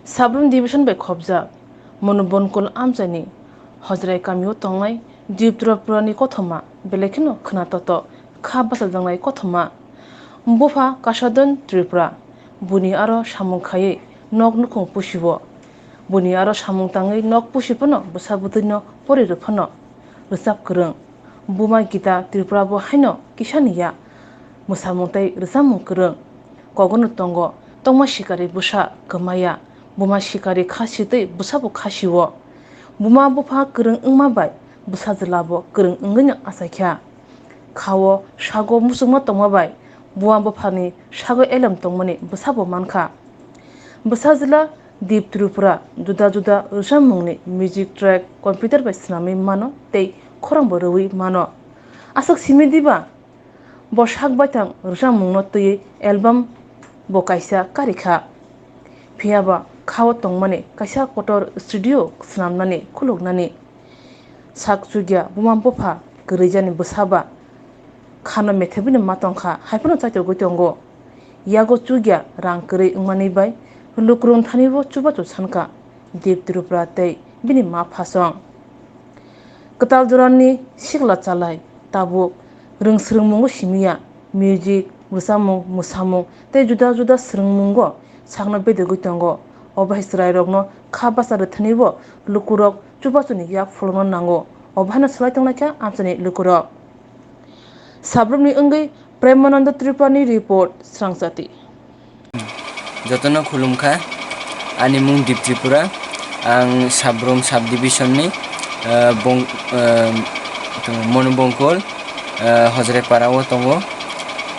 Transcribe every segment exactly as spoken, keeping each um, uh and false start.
Sabrum division bai khopjak Monubonkul amchaini Hojrai kamio tongnai Diptrapurani kothoma belai kheno khwnatoto kha bachajaknai kothoma. Bupha Kasadon Tripura, buni aro samung khaiwi nok nukhung pusio. Buni aro samung tangwi nok pusi phano bwsa bwtwino pori rw phano rwchap kwrwng. Buma Gita Tripura bo haino kisani ya, mwsamung tei rwchapmung kwrwng. Kogono tongo tongma sikari bwsa kwmaya, buma sikari kha sitwi bwsabo kha sio. Buma bupha kwrwng wngma bai bwsa jwlabo kwrwng wngwino achaikha. Khao sago muchungma tongma bai buma buphani sago elem tongmani bwsabo mankha. Bwsa jwla Deep Tripura juda juda rwchapmungni music track computer bai swnamwi mano tei khorangbo rwui mano. Aswk simi diba? Bo sak baithang rwchapmungno twiwi album bo kaisa karikha. Phiyaba khao tongmani kaisa kotor studio swnamnani khuluknani. Sak chukya buma bupha kwrwijani bwsa ba khano methebwino ma tongkha, haiphano chaitogwi tongo. Yago chukya rang kwrwi wngmani bai lukurok thanibo chubachu sankha Deep Tripura tei bini ma phasong. Kwtal jorani sikla chalai tabuk rwng swrwngmungo simiya, music, rwchapmung, mwsamung tei juda juda swrwngmungo sakno bedegwi tongo. Obo hai chwrairokno kha bacha rwthanibo lukurok chubachuni yak pholokna nango. Obo haino swlai tongnaikha amchaini lukurok. Sabrumni wngwi Premananda Tripurani report, Srangchati. Jotono khulumkha, ani mung Deep Tripura, ang Sabrum subdivision ni, eh, Bong-, eh, Monu Bongkol, eh, Hojrai Para o tongo.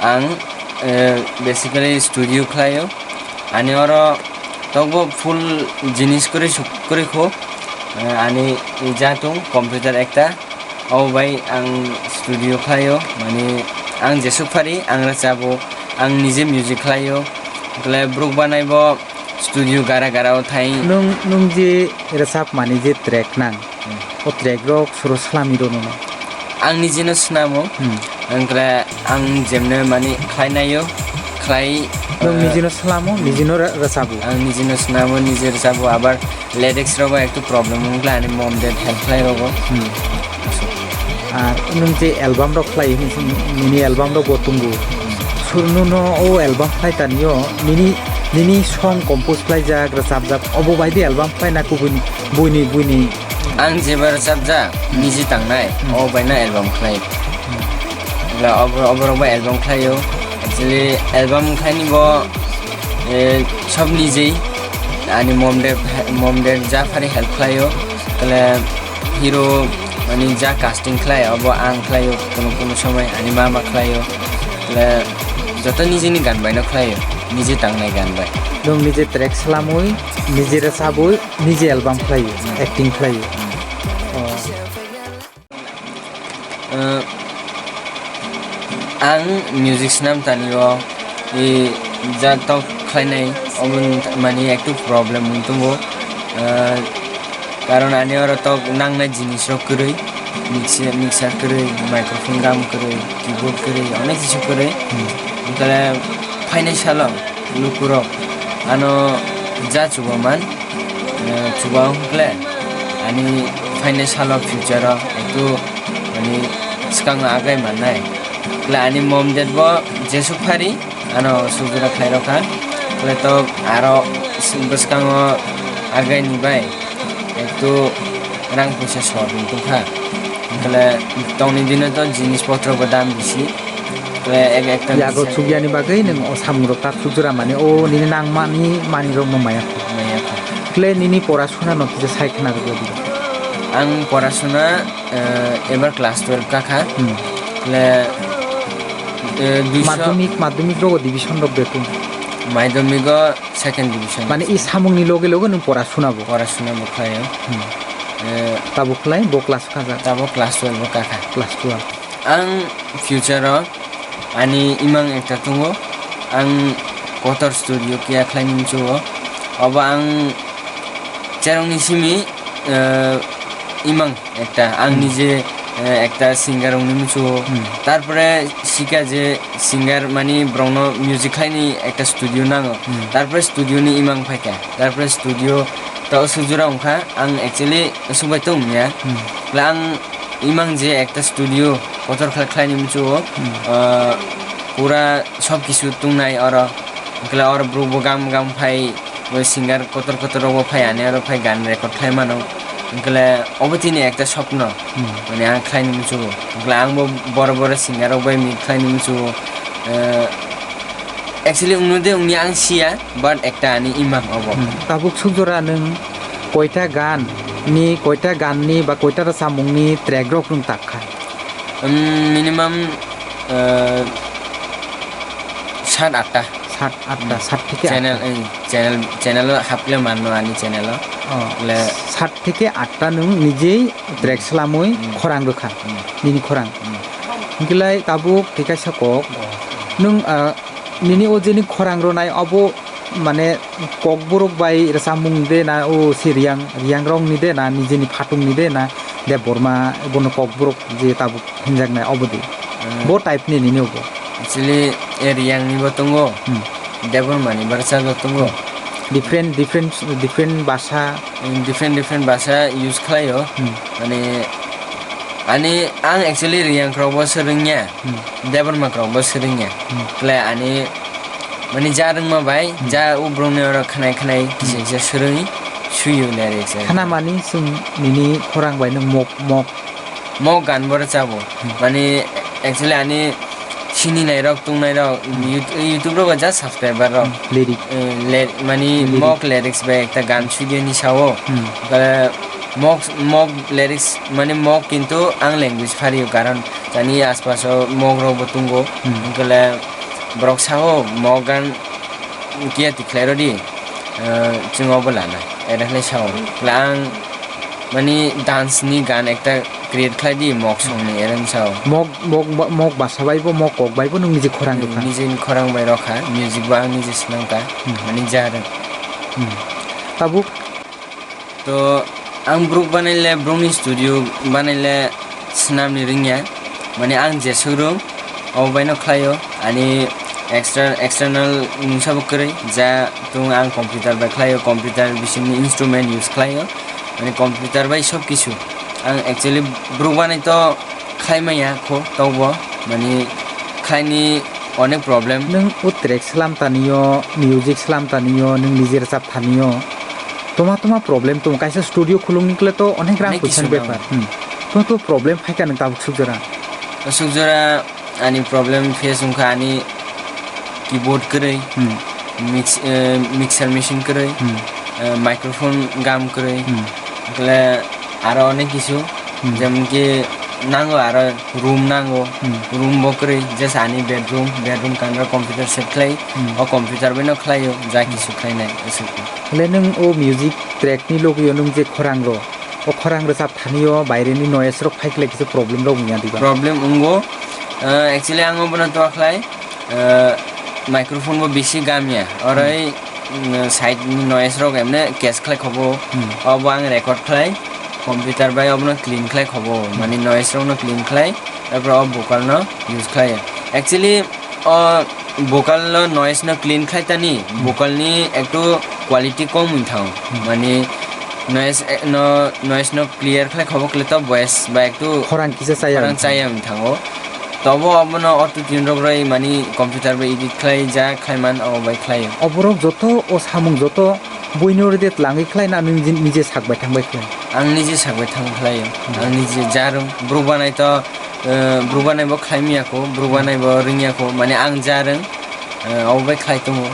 Ang, eh, basically studio khlaio. Ani oro tokbo full jinis kwrwi suk-, kwrwi kho. Eh, ani jatung computer ekta. Obo bai ang studio khlaio, mane ang jesuk phari ang rwchabo, ang nije music khlaio. Kle bruk banai bo studio gara gara o thai. Nung, nung je rwchap mani je track nang, Hmm. O track rok suro swlamwi rwno no? Ang nijino swnamo. Hmm. Ang kle ang jemne mani khlai naio, khlai, Nung eh, nijino swlamo, nijino ra-, rwchabo? Ang nijino swnamo, nije rwchabo, abar lyrics rogo ektu problem wngkla, ani mom dad help khlai rogo. Hmm. Ar nung je album rok khlai, nini album rok bo tongo. Sur nuno o album khlai tanio, nini, nini song compose khlaijak, rwchapjak, obo bai de album khlai na kubuni, buini, buini? Ang jeba rwchapjak, niji tangnai, Hmm. o bai na album khlai. Hmm. Bla, obo, obo rok bai album khlaio. Actually, album khlaini bo, eh, sob nijei. Ani mom dad, mom dad ja phari help khlaio. Kle hero, mani ja casting khlai, obo ang khlaio, kono kono somoi ani mama khlaio. Kle joto nijeni gan bai no khlaio, nije tangnai gan bai. Nung nije track swlamwi, nije rwchabwi, nije album khlaio, acting khlaio. Hmm. Oh. Eh, ang music snam tani o, i, ja tok khlainai, omo mani ektu problem wng tongo. Eh, karon ani oro tok nangnai jinis rok kwrwi, mixer, mixer kwrwi, microphone gam kwrwi, keyboard kwrwi, onek kisu kwrwi. Hmm. Wngkhe phainai salo lukurok ano ja chubaman, eh, chuba wngkle ani phainai salo future o ektu ani swkango agai mannai. Kle ani mom dad bo jesuk phari ano sujura khlai rokha. Kle to aro bwskango agai ni bai ektu rang puisa sor wng tongkha. Kle tongni dino to jinis potro bo dam bisi. Kle ek ekta Yago jinis chukyani bagwi nwng o samung rok tak sujura mani o nini nangmani manwi rok no maya. Maya kha. Kle nini pora suna no kisa sai khna rwgwi di. Ang pora suna, eh, ebar class twelve kakha. Hmm. Kle, eh, duiso Madhyamik, madhyamik rogo division rok betung. Madhyamik o second division. Mane i samung ni loge loge nwng pora suna bo. Pora suna bo khlai o. Hmm. Eh, Tabuk khlai bo class kaja. Tabo class twelve o kakha. Class twelve. Ang future o ani imang ekta tongo, ang kotor studio kiya khlaini muchungo. Obo ang cherokni simi, eh, imang ekta, ang Hmm. nije eh, ekta singer wngni muchungo. Hmm. Tarpore sikha je singer mani borokno music khlaini ekta studio nango. Hmm. Tarpore studio ni imang phaikha. Tarpore studio to aswk jora wngkha. Ang actually aswk bai tong wngya. Hmm. Kla ang imang je ekta studio kotor khlai khlaini muchungo. Hmm. Ah, pura sob kisu tongnai oro. Kla oro borok bo gam gam phai. Bo singer kotor kotor rok bo phai ani oro phai gan record khlai mano. Hwnkhe le obo tini ekta sopno. Hmm. Mane ang khlaini muchungo. Hwnkhe le ang bo boro boro singer rok bai meet khlaini muchungo. Eh, actually wngno de wngya ang siya, but ekta ani imang obo. Hmm. Tabuk suk jora nwng koita gan ni, koita gan ni ba koita rwchapmung ni track rok nwng tak kha? Um, minimum, eh, sat atta. Sat atta, hmm, sat theke channel, atta. Eh, channel, channel o hapkle manno ani channel o. Oh, le sat theke atta nwng nijei track slamwi, hmm, khorang rwkha. Hmm. Nini khorang. Hmm. Hwnkhe lai tabuk tei kaisa kok. Oh. Nwng, ah, nini o jeni khorang rwnai obo mane Kokborok bai rwchapmung de na o se Riyang, Riyang rok ni de na nijeni phatung ni de na Debbarma bono Kokborok je tabuk hinjaknai obo de. Hmm. Bo type ni nini obo. Actually, e Riyang ni bo tongo, hmm, Debbarma ni bo rwchapjak tongo. Different, different, different basa. Hmm, different, different basa use khlai o. Hmm. Mane, ani, ang actually Riyang rok bo swrwngya. Hmm. Debbarma rok bo swrwngya. Hmm. Kle ani, mane, ja rwngma bai, hmm, ja o borok ni oro khnai khnai, hmm, kisa kisa swrwngwi suyo lyrics. Khana mani chwng nini khorang bai no mok, mok. Mok gan bo rwchabo. Hmm. Mane, actually, ani sini nai rok, tung nai rok, hmm, Yout-, YouTube rok ja subscriber rok. Hmm. Lyric. Eh, le-, mane, lyric. Mok lyrics bai ekta gan suidiya ni sao. Hmm. Kale mok, mok lyrics, mane, mok kintu ang language phariyo, karon tani aspaso mok rok bo tongo. Hmm. Hwnkhe le borok sao mok gan kiya tikhlai rodi, eh, chwng obo lana. Ere khlai sao. Kla ang mani dance ni gan ekta create khlai di mok song ni, ere sao. Mok, mok, mok basa bai bo, mok kok bai bo nwng niji khorang rwkha. Hmm, nijini khorang bai rwkha, music bo ang niji swnam kha, hmm, mani ja rwng. Hmm. Tabuk To ang borok banaile, borokni studio banaile swnamni rwngya. Mane ang jeswk rwng, obo baino khlaio. Ani extra-, external mungsa bo kwrwi, ja tung ang computer bai khlaio, computer bisingni instrument use khlaio. Mane computer bai sob kisu. Ang actually borok banai to khlai manya kho, tokbo, mane khlaini onek problem. Nwng o track slam tanio, music slam tanio, nwng nije rwchap tanio, toma toma problem tongo. Kaisa studio khulungni kle to onek rang, onek poisa ni kisu bepar. Tongo. Hmm. To, to problem phaikha nwng tabuk suk jora? Suk jora ani problem face wngkha ani keyboard kwrwi, hmm, mix-, eh, mixer machine kwrwi, hmm, eh, microphone gam kwrwi, hmm, hwnkhe aro onek kisu, hmm, jemon ki nango aro room nango, hmm, room bo kwrwi, just ani bedroom, bedroom kanro computer set khlai, hmm, o computer bai no khlaio, ja kisu khlainai, aswk. Hwle nwng o music track ni logi o nwng je khorang rw, o khorang rwchap thani o baire ni noise rok phai khlai kisa problem rok wngya diba? Problem wngo, eh, actually ang obono toa khlai, eh, microphone bo bisi gamya, oroi, hmm, mm, side ni noise rok emne catch khlai khobo, hmm, obo ang record khlai, computer bai obono clean khlai khobo, hmm, mani noise rok no clean khlai, tarpor o vocal no use khlai. Actually, o vocal o noise no clean khlai tani, hmm, vocal ni ektu quality kom wng thango. Hmm. Mani noise, eh, no, noise no clear khlai khobo kle to voice ba ektu khorang kisa chaya khorang wng thango. Chaya wng thango. Tobo obono auto tune rok roi mani computer bai edit khlai ja khlai man obo bai khlai. Oborok joto o samung joto buino rede tlangwi khlai na nung jin-, nije sak bai thang bai khlai? Ang nije sak bai thang khlai. Hmm. Ang nije ja rung. Borok banai to, eh, borok banai bo khlai miya ko, borok banai bo ring ya ko. Mane ang ja rung, eh, obo bai khlai tongo.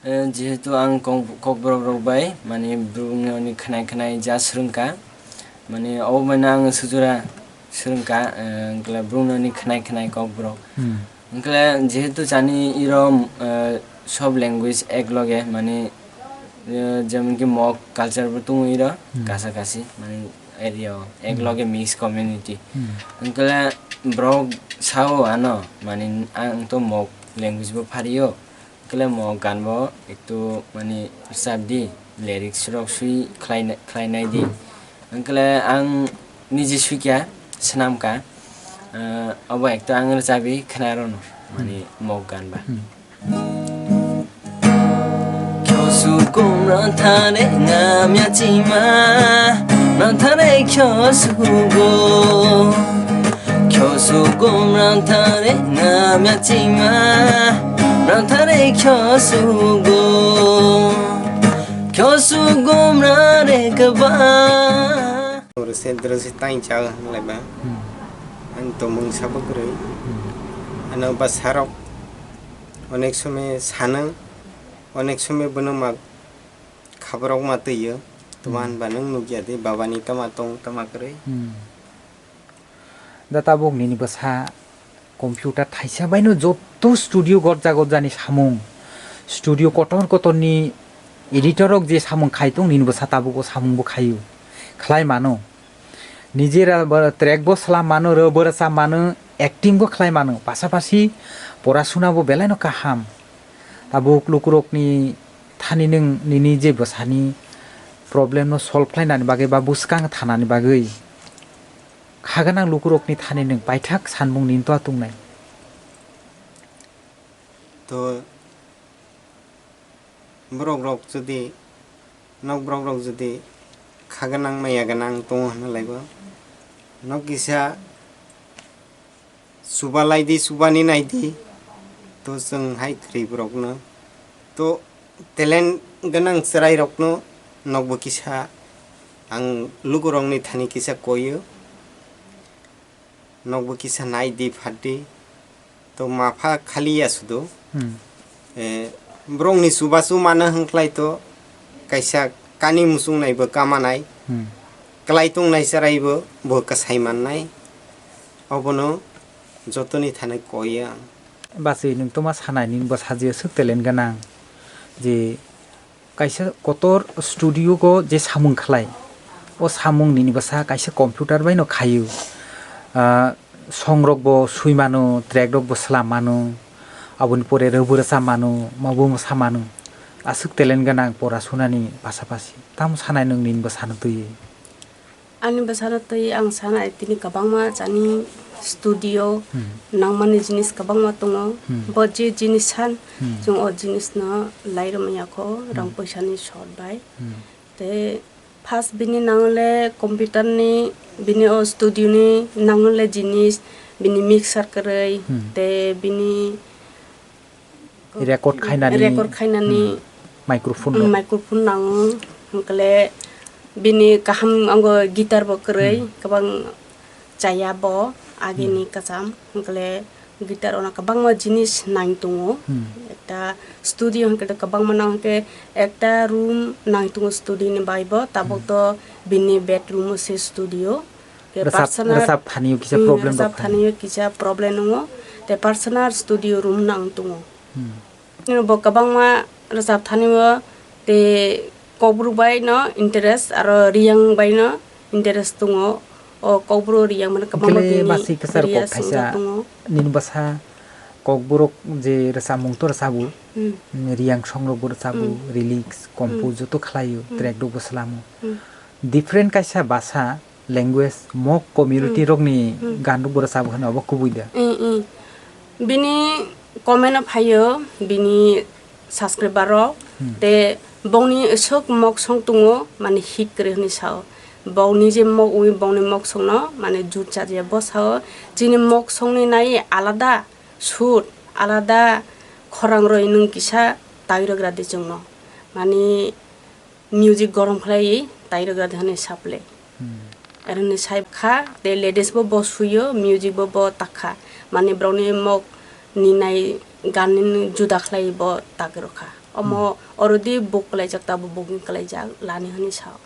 Eh, jehetu ang kok-, kokborok rok bai, mane borok ni khwnai khwnai ja swrwng kha. Mane obo bai no ang sujura swrwng kha, eh, wngkla borok ni khwnai khwnai kokborok. Hmm. Wngkla jehetu chani iro, eh, sob language ek loge, mane, eh, jemon ki mok culture bo tongo iro, hmm, kasa kasi, mane area o ek, hmm, loge mix community. Hmm. Wngkla borok sao ano, mane ang to mok language bo phario. Kle mo gan bo ektu mani rwchap di, lyrics rok swi khlai na-, khlai nai di. Ang kle ang niji swi kya, Swnamkha, ah, obo ekta ang rwchabi khna rwno, mani mok gan ba. Hmm. Kyo sukum ranthare ngamya chima, ranthare kyo sugo. Kyo sukum ranthare ngamya chima, ranthare kyo sugo. Kyo sukum rare kaba. Oro se drose tang cha wnglai ba. Hmm. Ani tongmung sabo kwrwi. Hmm. Ano bwsarok onek somoi sano, onek somoi bono ma khaborok ma twiyo. Tuma hmm. Hinba nwng nukya di babani tama tong tama kwrwi. Hmm. Da tabuk nini bwsa computer thaisa baino joto studio gotja gotjani samung, studio kotor kotorni editor rok je samung khai tong, nini bwsa tabuk o samung bo khaio, khlai mano. Nijera ba-, track bo slam mano, rw bo rwchap mano, acting bo khlai mano, pasapasi porasuna bo belaino kaham. Tabuk lukurokni thani nwng nini je bwsani problem no solve khlainani bagwi ba bwskang thanani bagwi. Kha gwnang lukurokni thani nwng paithak sanmung nini toa tungnai. To borok rok jodi, nok borok rok jodi kha gwnang maya gwnang tongo hwnna laibo, nok kisa chubalai di, chubani nai di, to chwng hai kwrwi borokno, to talent gwnang chwrai rokno nokbo kisa ang lukurokni thani kisa koio, nokbo kisa nai di, phat di, to mapha khali ya sudo. Hmm. Eh, borokni chubachu mano hwnkhlai to kaisa kani muchung naibo kamanai, hmm. Kwlai tongnai chwraibo bo kwsai mannai, obono jotoni thani koio ang. Bachwi nwng toma sanai nini bwsajio swk talent gwnang je kaisa kotor studio go je samung khlai, o samung nini bwsa kaisa computer bai no khaio. Ah, song rok bo sui mano, track rok bo slam mano, aboni pore rw bo rwchap mano, ma bo mwsa mano. Aswk talent gwnang pora sunani pasapasi. Tamo sanai nwng nini bwsano twiwi? Ani bwsano twi ang sanai tini kwbangma chani studio hmm. Nangmani jinis kwbangma tongo. Hmm. Bo je jinis san hmm. Chwng o jinisno lai rwmaya kho rang hmm. Poisani short bai. Hmm. Tei first bini nangole computer ni, bini o studio ni nangole jinis, bini mixer kwrwi hmm. Tei bini record khainani record khainani hmm, microphone mm, rok. Microphone nango, hwnkhe bini kaham ango guitar bo kwrwi hmm. Kwbang chaya bo agini hmm. Kwcham, hwnkhe guitar ono kwbangma jinis nang tongo hmm. Ekta studio hwnkhe kwbangma nang hwnkhe ekta room nang tongo studio ni bai bo tabok hmm. To bini bedroom o se studio. Te rwchap, personal, rwchap thani o kisa hmm, problem rwchap rok thani o kisa problem wngo. Te personal studio room nang tongo. Hmm. Bo kwbangma rwchap thani o te kokborok bai no interest aro riyang bai no interest tongo. O kokborok riyang mane kwbangma bini basi kwchar kok thaisa tongo. Nini bwsa kokborok je rwchapmung to rwchabo, hmm. Riyang song rok bo rwchabo, hmm. Lyrics, compose hmm. Joto khlaio, hmm. Track rok bo slamo. Hmm. Different kaisa basa, language, mok community hmm. Rokni hmm. Gan rok bo rwchabo hwnwi obo kubui da? Hmm, hmm. Bini comment o phaio, bini subscriber rok, hmm. Te bongni sok mok song tongo, mane hit kwrwi hwnwi sao. Bongni je mok wi, bongni mok songno, mane jut chajiya bo sao. Chini mok songni nai alada sur, alada khorang roi nwng kisa tai rwgra di chwngno. Mane music gorom khlaiwi tai rwgra di hwnwi saple. Hmm. Aroni sai kha, tei ladies bo bo suyo, music bo bo tak kha. Mane borokni mok ni nai gan ni juda khlai bo tak rw kha. Omo hmm. Oro di buk kwlaijak, tabo booking kwlaijak lani hwnwi sao.